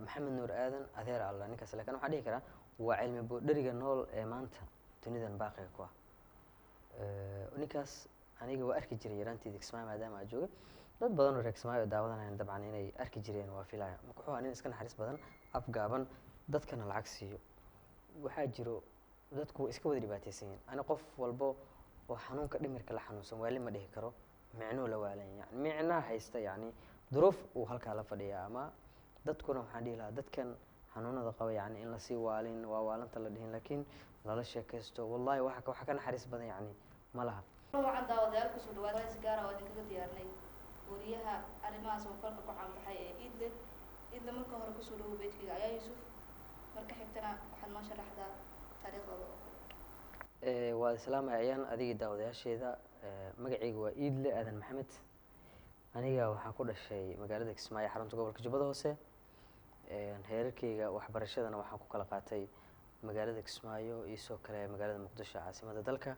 Maxamed Nuur Aadan adeer alla ninkaas, laakiin waxaan dhihi karaa waa cilmi boodheriga nool ee maanta dunidan baaqiga ku ah. Ninkaas aniga waa arki jiray yaraanteeda Kismaayo maadaama aan joogay. Dad badan oo reer Kismaayo oo daawadanayaan dabcan inay arki jireen waa filaya. Marka wuxuu ahaa nin iska naxariis badan, afgaaban, dadkana lacag siiyo. Waxaa jiro dadku way iska wada dhibaateysan yihiin. Ani qof walbo oo xanuunka dhimirka la xanuunsan waali ma dhihi karo, micnuu la waalan, yani micnaa haysta, yani duruuf uu halkaa la fadhiya. Ama dadkuna waxaan dhihi lahaa dadkan xanuunada qaba, yani in lasii waalin waa waalanta la dhihin, laakiin lala sheekaysto. Wallahi waxa ka naxariis badan yani ma laha. Wacan daawadayaal, kusoo dhawaada si gaara oo idinkaga diyaarinay wariyaha arrimaha samafalka ku caanbaxay ee Iidle. Iidle, marka hore kusoo dhawo page-kayga ayaa Yuusuf, marka xigtana waxaad noo sharaxdaa taariikhdada oo kale. Waa islaamaya ayaan adigii daawadayaasheeda. Magacayga waa Iidle Aadan Maxamed. Aniga waxaan ku dhashay magaalada Kismaayo, xarunta gobolka Jubbada Hoose. Heerarkeyga waxbarashadana waxaan ku kala qaatay magaalada Kismaayo iyo sidoo kale magaalada Muqdisho, caasimadda dalka,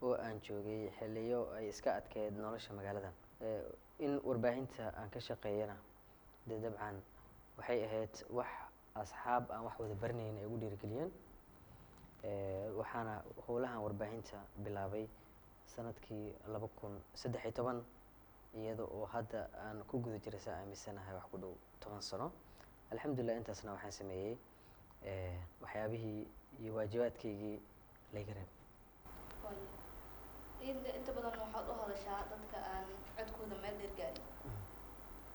oo aan joogay xiliyo ay iska adkeyd nolosha magaaladan. In warbaahinta aan ka shaqeeyana dee dabcan waxay ahayd wax asxaab aan wax wada baranayn ay ugu dhiirigeliyeen. Waxaana howlahan warbaahinta bilaabay sanadkii 2013, iyada oo hadda aan ku guda jiray saa aaminsanahay wax ku dhow 10 sano. Alxamdulilah, intaasna waxaan sameeyey waxyaabihii iyo waajibaadkeygii layga reeb. Waaya Iidle, inta badan waxaad u hadashaa dadka aan codkooda meel dheer gaarin.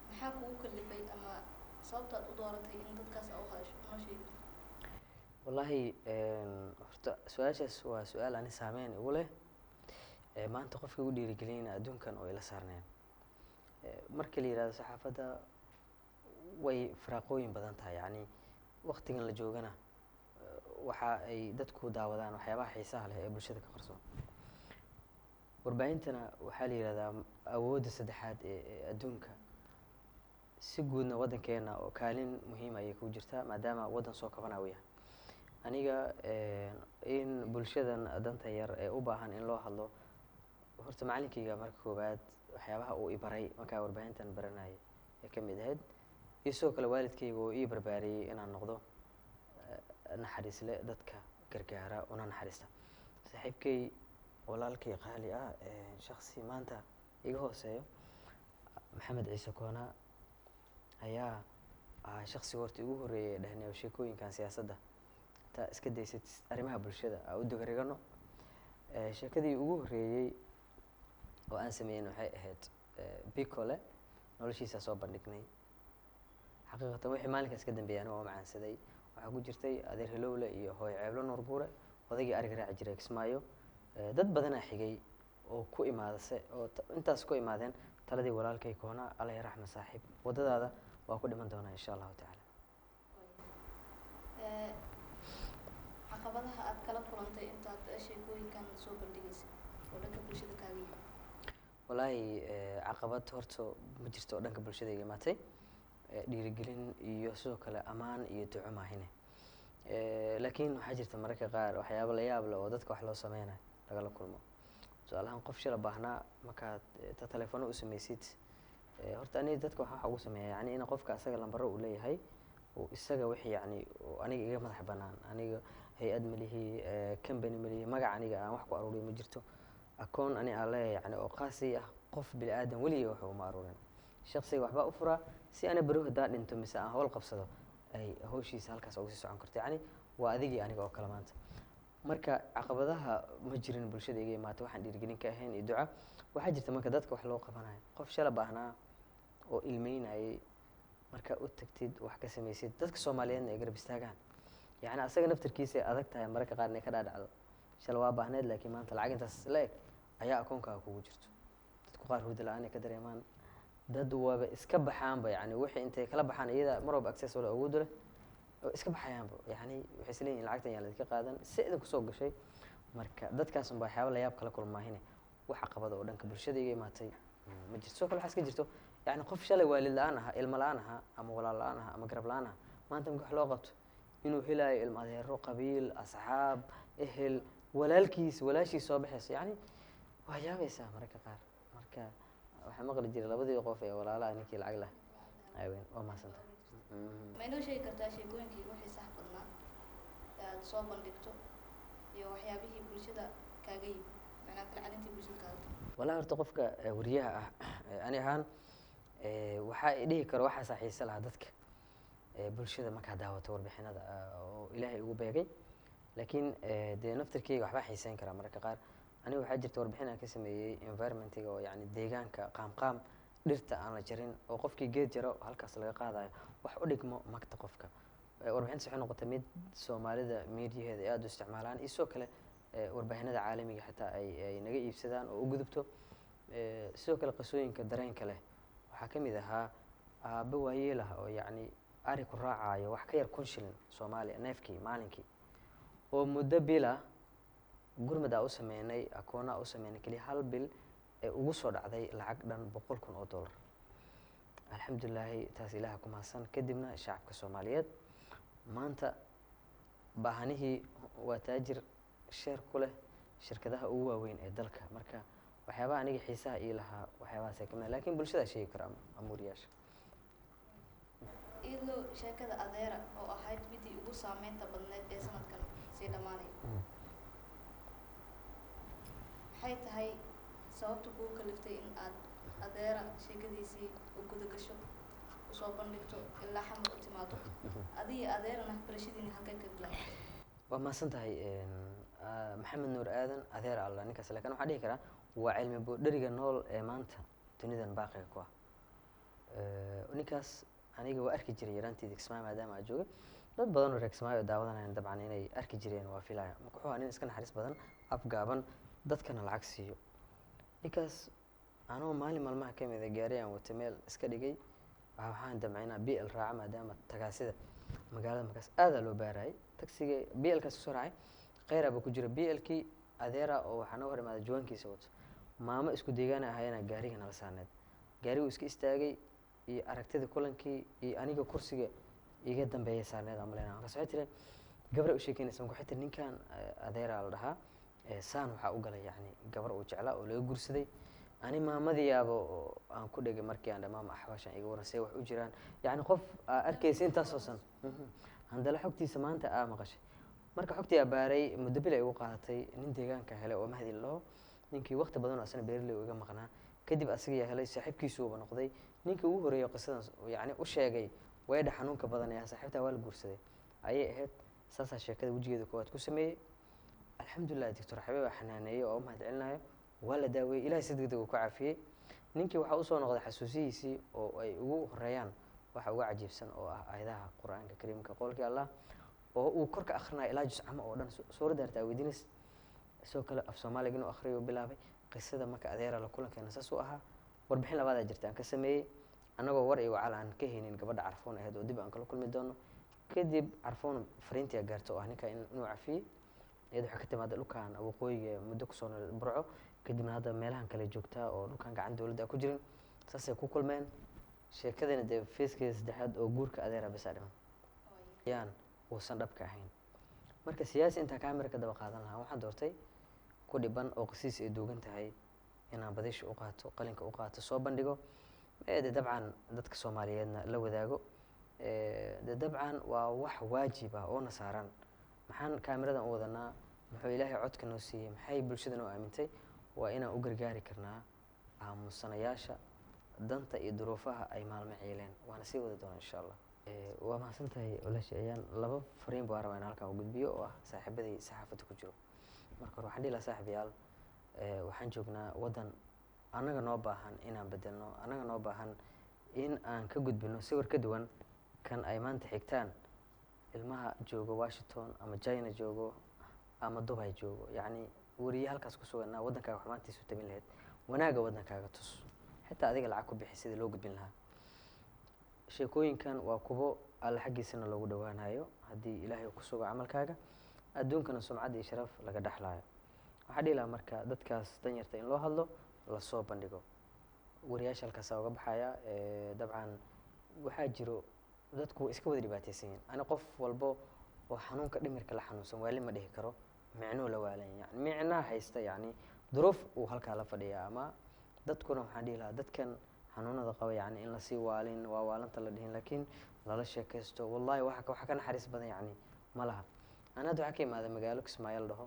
Maxaa kugu kalifay ama sababtaad u dooratay in dadkaas aa u hadasho, noo sheegi? Wallaahi horta su-aashaas waa su-aal ani saameyn igu leh. Maanta qofka igu dhiirigeliyeyna adduunkan oo ila saarneen. Marka la yihahdo saxaafadda way firaaqooyin badan tahay, yacni waqtigan la joogana waxa ay dadku daawadaan waxyaabaha xiisaha leh ee bulshada ka qarsoon. Warbaahintana waxaa la yihahdaa awoodda saddexaad ee adduunka, si guudna waddankeena oo kaalin muhiim ayay ku jirtaa maadaama waddan soo kabana uu yahay. Aniga in bulshadan danta yar ee u baahan in loo hadlo, horta macalinkeyga marka koowaad waxyaabaha uu i baray markaa warbaahintan baranayay ay ka mid ahayd, iyo sidoo kale waalidkeyga oo ii barbaariyey inaan noqdo naxariisle dadka gargaara una naxariista. Saaxiibkey, walaalkay qaali ah, shaksi maanta iga hooseeyo, Maxamed Ciise Koona, ayaa ahaa shaksiga horta igu horreeyay ee dhahnay sheekooyinkan siyaasadda taa iska daysid, arrimaha bulshada aa u dogarigano. Sheekadii ugu horreeyey oo aan sameeyen waxay ahayd Bicole, noloshiisa soo bandhignay. Xaqiiqatan wixii maalinkaas ka dambeeyay aniga waa macaansaday. Waxaa ku jirtay adeer Hilowle iyo hooyo Ceeblo Nuur Guure, odaygii ariga raaci jiray Kismaayo. Dad badanaa xigay oo ku imaada se oo intaas ku imaadeen taladii walaalkay Koona, alla ya raxma saaxiib, waddadaada waa ku dhiman doonaa insha Allahu tacaala. Caqabadaha aad kala kulantay intaad sheekooyinkan soo bandhigaysay oo dhanka bulshada kaaga yimid? Wallaahi caqabad horta ma jirto oo dhanka bulshada iga imaatay, dhiirigelin iyo sidoo kale ammaan iyo duco maahine. Laakiin waxaa jirta mararka qaar waxyaabo la yaab leh oo dadka wax loo sameynayo lagala kulmo. Tusaale ahaan, qof shala baahnaa markaad ta telefono u sameysid. Horta aniga dadka waxaan wax ugu sameeya yani in qofka asaga lambaro uu leeyahay oo isaga wixii yani oo aniga iga madax banaan. Aniga hay-ad malihi, company malihi, magac aniga aan wax ku aruuriyo ma jirto, akoon ani aan leeyahay yani oo qaasi ah qof bini aadan weligay wax uma aruurin. Shaksiga waxbaa u furaa si ana beri hadaa dhinto mise aan howl qabsado ay hawshiisa halkaas uga sii socon karto, yacni waa adigii aniga oo kale maanta. Marka caqabadaha ma jirin bulshada iga imaata, waxaan dhiirigelin ka ahayn iyo duca. Waxaa jirta marka dadka wax loo qabanayo, qof shala baahnaa oo ilmeynayay marka u tagtid, wax ka samaysid, dadka Soomaaliyeedna ay garab istaagaan, yacni asaga naftarkiisa ay adag tahay mararka qaar inay ka dhaadhacdo shala waa baahneed, laakiin maanta lacag intaas la eg ayaa akoonkaaga kugu jirto. Dadku qaar hurda la-aan ay ka dareemaan, dad waaba iska baxaanba, yani wixii intay kala baxaan iyada mar walba access wala awood u leh oo iska baxayaanba, yani waxay isleeyihin lacagtan yaa laidinka qaadan si idin kusoo gashay. Marka dadkaas unba waxyaaba la yaab kala kulmaahine, wax caqabada oo dhanka bulshada iga imaatay ma jirto. Sidoo kale waxaa iska jirto yani qof shalay waalid la-aan ahaa, ilmo la-aan ahaa, ama walaal la-aan ahaa, ama garab la-aan ahaa, maanta marka wax loo qabto inuu helaayo ilmo adeero, qabiil, asxaab, ehel, walaalkiis, walaashiis soo baxayso, yani waa yaabaysaa mararka qaar. Marka waxaa maqli jiray labadii qof ee walaalaha ninkii lacag lah aawen. Waa mahadsantahay. Ma inoo sheegi kartaa sheekooyinkii ugu xiisaha badnaa ee aada soo bandhigto iyo waxyaabihii bulshada kaaga yimid, macnaha falcelintii bulshada kaaga timid? Wallahi horta qofka wariyaha ah, ani ahaan waxaa i dhihi karo waxaasaa xiise lahaa dadka bulshada markaa daawato warbixinada oo Ilaahay ugu beegay, laakiin dee naftirkeyga waxbaa xiiseyn karaa mararka qaar. Aniga waxaa jirta warbixin aan ka sameeyey environmentiga oo yacni deegaanka, qaamqaam dhirta aan la jarin oo qofkii geed jaro halkaas laga qaadayo wax u dhigmo magta qofka. Warbixintaas waxay noqotay mid Soomaalida miidiyaheeda ay aada u isticmaalaan iyo sidoo kale warbaahinada caalamiga xitaa ay naga iibsadaan oo u gudubto. Sidoo kale qisooyinka dareenka leh waxaa ka mid ahaa aabbe waayeel ah oo yacni ari ku raacayo wax ka yar 1000 shilin Soomaaliya neefkii maalinkii, oo muddo bil ah gurmad aa u sameynay, akoona aa u sameynay, keliya hal bil ee ugu soo dhacday lacag dhan $100,000. Alxamdulilaahi, taas Ilaaha ku mahadsan, kadibna shacabka Soomaaliyeed. Maanta baahanihii waa taajir sheer ku leh shirkadaha ugu waaweyn ee dalka. Marka waxyaabaha aniga xiisaha ii lahaa waxyaabahaas ay kamid ah, laakiin bulshada sheegi kara ama wariyaasha. Iyadoo sheekada Adeera oo ahayd midii ugu saameynta badneyd ee sanadkan sii dhammaanaya, maxay tahay sababta kugu kaliftay in aad Adeera sheekadiisii u guda gasho, usoo bandhigto, ilaa Xamar u timaado? Adiga Adeerana barashadiini halkay ka bilaabatay? Waa mahadsan tahay. Maxamed Nuur Aadan Adeer alla ninkaas, laakiin waxaan dhihi karaa waa cilmi boodheriga nool ee maanta dunidan baaqiga ku ah. Ninkaas aniga waa arki jiray yaraanteydii Kismaayo maadaama aan joogay. Dad badan oo reer Kismaayo daawadanayan dabcan inay arki jireen waa filaya. Marka wuxuu ahaa nin iska naxariis badan, afgaaban, dadkana lacag siiyo. Ninkaas anoo maalin maalmaha ka mid a gaari aan watay meel iska dhigay, waxaan damcay inaan BL raaco maadaama tagaasida magaalada markaas aadaa loo baarayay. Taksiga BL kaas kusoo raacay, kheyraa baa ku jira BL kii Adeera oo waxaa noo hor imaaday juwaankiisa wato. Maamo isku deegaana ahayana gaariga nala saarneed. Gaarigu iska istaagay iyo aragtida kulankii iyo aniga kursiga iga dambeeya saarneed aan malaynaya. Markaas waxay tiri, gabra u sheekeynaysa, marka waxay tiri ninkan Adeeraa la dhahaa, saan waxaa u galay yacni gabar uu jeclaa oo laga guursaday. Ani maamadiyaaba oo aan ku dhegay markii aan dhamaama axwaashan iga waran, see wax u jiraan, yacni qof aa arkaysa intaasoo san handala xogtiisa maanta aa maqashay. Marka xogtii aa baaray muddo bil ay ugu qaadatay, nin deegaanka helay oo Mahdi la dhaho. Ninkii waqti badan oo asana beeraley iga maqnaa kadib asaga helay, saaxiibkiisuuba noqday ninkii ugu horreeyay qisadan yacni u sheegay weedha xanuunka badan ee saaxiibtaa waa la guursaday ayay ahayd. Saasaa sheekada wejigeeda koowaad ku sameeyey. Alxamdulilah, Doctor Xabiib aa xanaaneeyey oo u mahad celinayo. Waa la daaweeyey, Ilahay si degdeg uu ka caafiyey. Ninkii waxaa usoo noqday xasuusihiisii oo ay ugu horeeyaan waxa uga cajiibsan oo ah aayadaha Qur-aanka Kariimka, qowlkii Allah oo uu kor ka akhrinayo ilaa juscamo oo dhan suuradda harta weydiinaysa. Sidoo kale af Soomaaliga inuu akhriyo bilaabay. Qisada marka Adeera la kulankeena saas u ahaa. Warbixin labaadaa jirta aan ka sameeyey annagoo war iyo wacal aan ka haynin gabadha Carfoon ahayd oo dib aan kala kulmi doono. Kadib Carfoon fariintii gaarta oo ah ninka inuu cafiyey. Iyada waxay ka timaada dhulkan waqooyiga, muddo kusoo nool Burco, kadibna hadda meelahan kale joogtaa oo dhulkan gacan dowladda ku jirin. Saasay ku kulmeen. Sheekadana dee feeskeeda saddexaad oo guurka Adeera bisaa dhiman yaan uusan dhabka ahayn. Marka siyaasi intaa kaamira ka daba qaadan lahaa, waxaan doortay ku dhiban oo qisiis ay duugan tahay inaan badisha u qaato, qalinka u qaato, soo bandhigo, de dabcan dadka Soomaaliyeedna la wadaago. De dabcan waa wax waajib ah oo na saaran. Maxaan kaamiradan u wadanaa? Muxuu Ilaahay codka noo siiyey? Maxay bulshada noo aamintay? Waa inaan u gargaari karnaa aamusanayaasha danta iyo duruufaha ay maalmo ciileen, waana sii wadi doonaa insha Allah. Waa mahadsan tahay walaasha Ayaan. Laba fariin baan rabaa in halkan u gudbiyo oo ah saaxiibaday saxaafadda ku jiro. Marka hore waxaan dhihi lahaa, saaxiibayaal, waxaan joognaa waddan annaga noo baahan inaan bedelno, annaga noo baahan in aan ka gudbino sawir ka duwan kan ay maanta xigtaan ilmaha joogo Washington ama China joogo ama Dubai joogo. Yacni weriye halkaas ku suganaa waddankaaga xumaantiisu tabin lahayd, wanaagga waddankaaga tus, xitaa adiga lacag ku bixi sidii loo gudbin lahaa. Sheekooyinkan waa kuwo Alle xaggiisana loogu dhowaanayo haddii Ilaahay uu ku sugo camalkaaga, adduunkana sumcad iyo sharaf laga dhexlaayo. Waxaa dhihi lahaa marka dadkaas danyarta in loo hadlo, lasoo bandhigo. Wariyaasha halkaasaa uga baxaya. Dabcan waxaa jiro dadku way iska wada dhibaateysan yihin. Ani qof walbo oo xanuunka dhimirka la xanuunsan waali ma dhihi karo, micnuu la waalan yani micnaa haysta, yacni duruuf uu halkaa la fadhiya. Ama dadkuna waxaan dhihi lahaa dadkan xanuunada qaba yacni in lasii waalin waa waalanta la dhihin, laakiin Lala sheekaysto, wallahi waxa ka naxariis badan yacni ma laha. Ana hadda waxaa ka imaada magaalo Kismaayo la dhaho.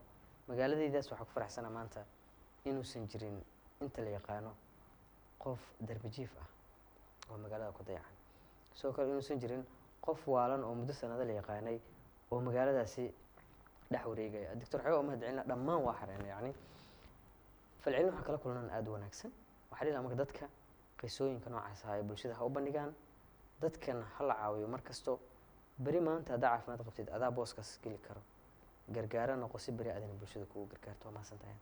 Magaaladaydaas waxaa ku faraxsanaa maanta inuusan jirin inta la yaqaano qof darbi jiif ah oo magaalada ku dayacan. Sidoo kale inuusan jirin qof waalan oo muddo sanado la yaqaanay oo magaaladaasi dhex wareegaya. Doctor Xayo oo mahad celina, dhammaan waa xareena. Yacni falcelin waxaa kala kulnaan aada u wanaagsan. Waxaa dhihi lahaa marka dadka qisooyinka noocaas ah ay bulshada ha u bandhigaan, dadkan ha la caawiyo mar kasto. Beri maanta haddaa caafimaad qabtid, adaa booskaas geli karo. Gargaara noqo si beri adina bulshada kugu gargaarto. Waa mahadsantahay.